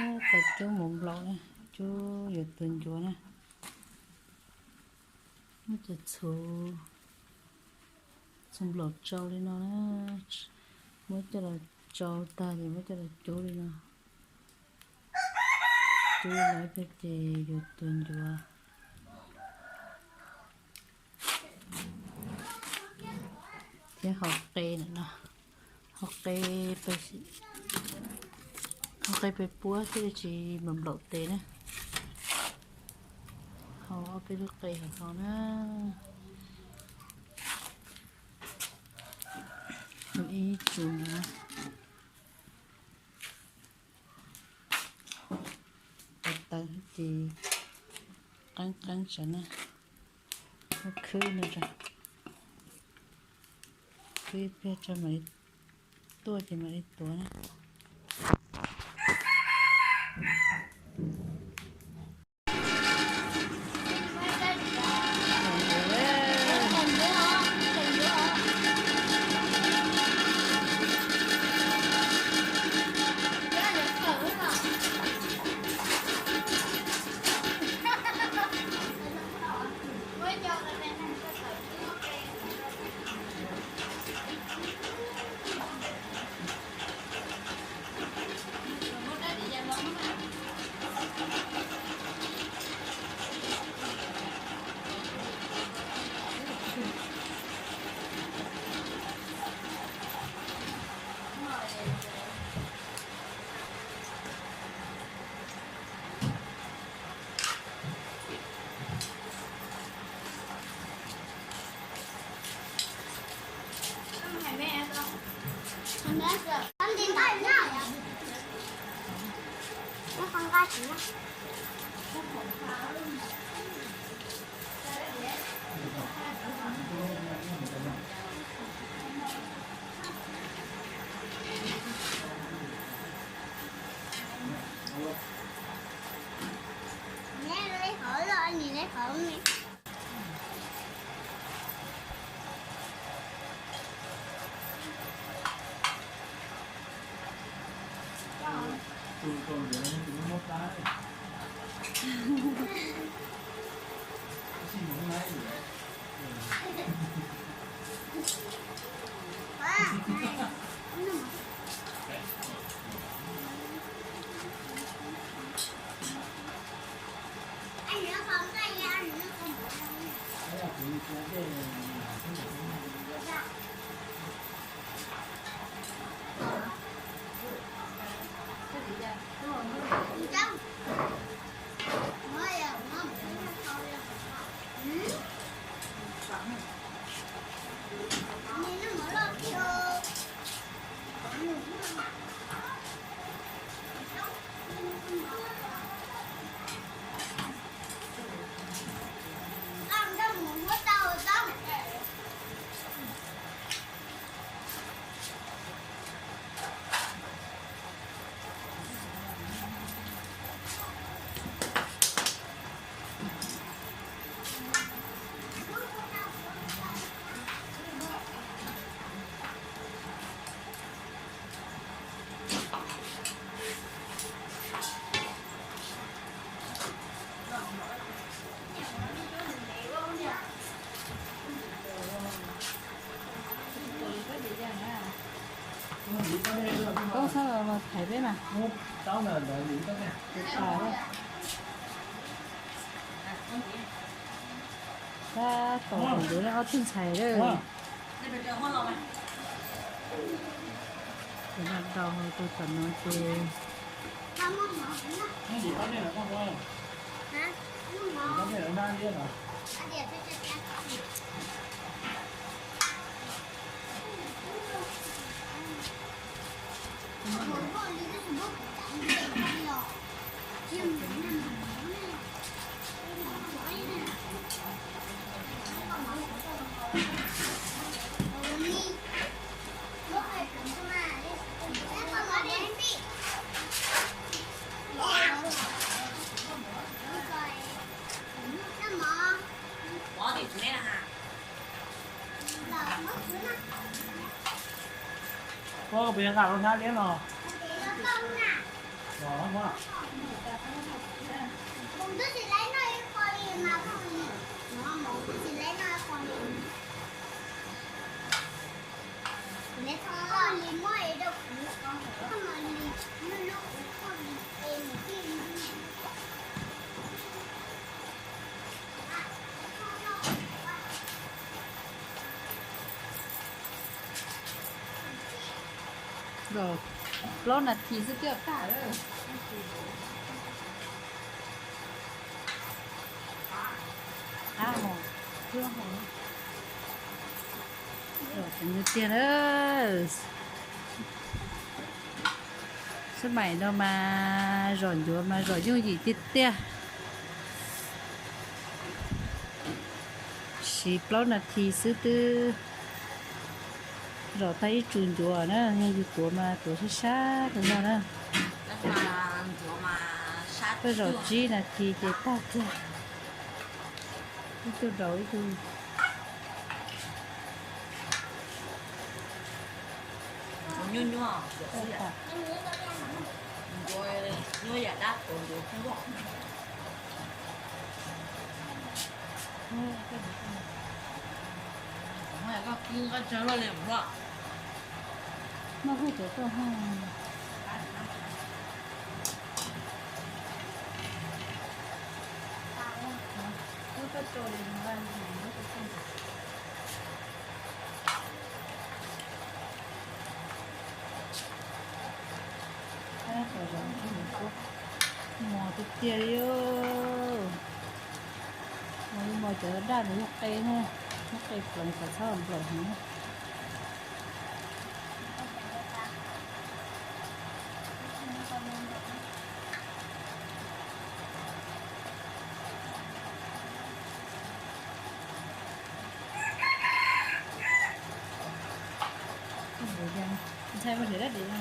Cov cub mus nplaum na, cub yuav tuav ncuav na. Muab cov txhuv, txhuv nplaum tsau li no na, muab coj los tsau tag ces muab coj los cub li no. Cub li no tag ces yuav tuav ncuav. Thiab hau qe ntawm no, hau qe, hau qe pes puab thiaj li tsis nplaum nplaum tes na. Hau ob peb lub qe hauv no na. Ib txhia no, tawv tawv ces qeeb qeeb sav na, muab khwb no, khwb ib pliag tso mam li tuaj ces mam li tuav na. Koob txhob los thaiv peb mas. Tab tom yuav ob tug ntxhais lawm. Ces no tau tus tom no ces Puas yog nqa lub hnab liab no? Plaub nas this xwb twb tag lawm. Ab, tiag na. Sab maim no mas zom ncuav mas zom yooj yim tiag tiag. Siv plaub nas this xwb twb zom tag ib tsu ncuav na, yog yus tuav mas tuav sab sab rau no na. Koj zom tsib nas this ces tag kiag. Ib tug daus ib tug. Mos tiag tiag li. Mos li mos cov daj ntawd yog qe na, yog qe pleev kom txhob nplaum heev. Ntshai ua nrhiav dab tsi no.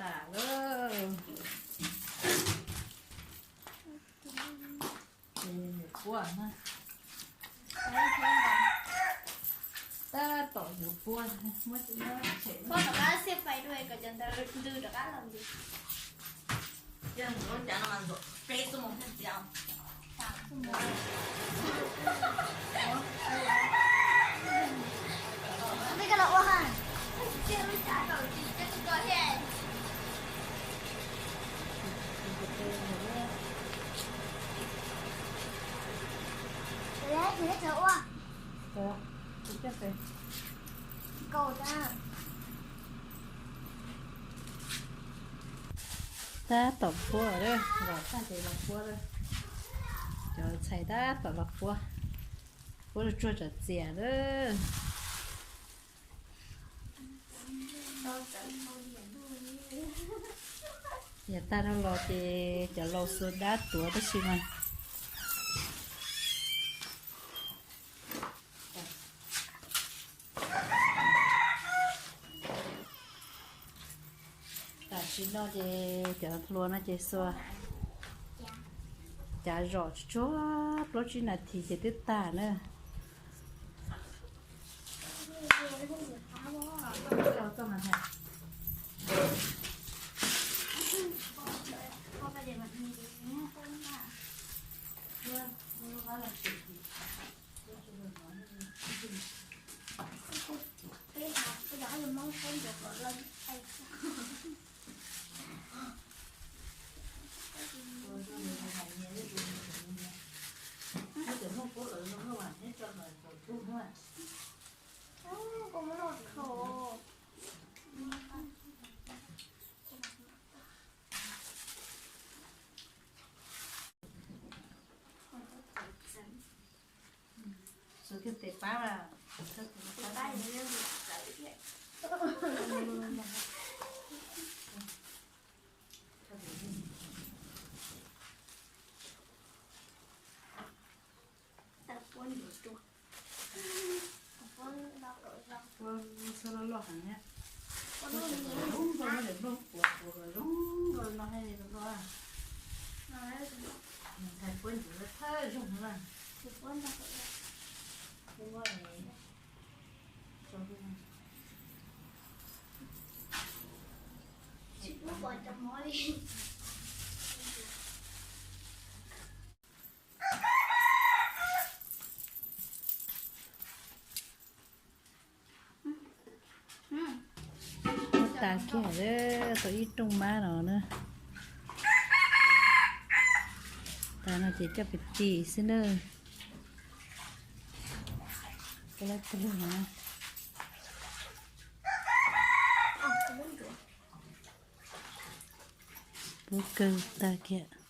Tas lawm. Ces yuav puab na. Tab tom yuav puab, muab cov ntawd tshem. Puab rov qab xiab fais dua kom cov ntawd ntws rov qab los ntxiv. Tab tom puab lawm, los tag ces los puab lawm. Cov ntxhais tab tom los puab, puab tsuag tsuag tsom txias lawm. Yav tag dhau los ces cov laus xuas dab tuav tab sis mas No ces cov hlua no ces xuas cav zom tsuag tsuag plaub tsib nas this ces twb tag na. Xuas kiag tes pab, puab txhaj loj loj heev thiab. Puab zoo nkauj, puab zoo nkauj no thiaj li zoo nkauj. Ntxhais puab ntsuav thawj zaug na. Muab tas kiag lawm, tau ib rooj mab no na. Tas no ces coj pem tim xwb na. Puab lab twg lug no. Puab kawg tag kiag.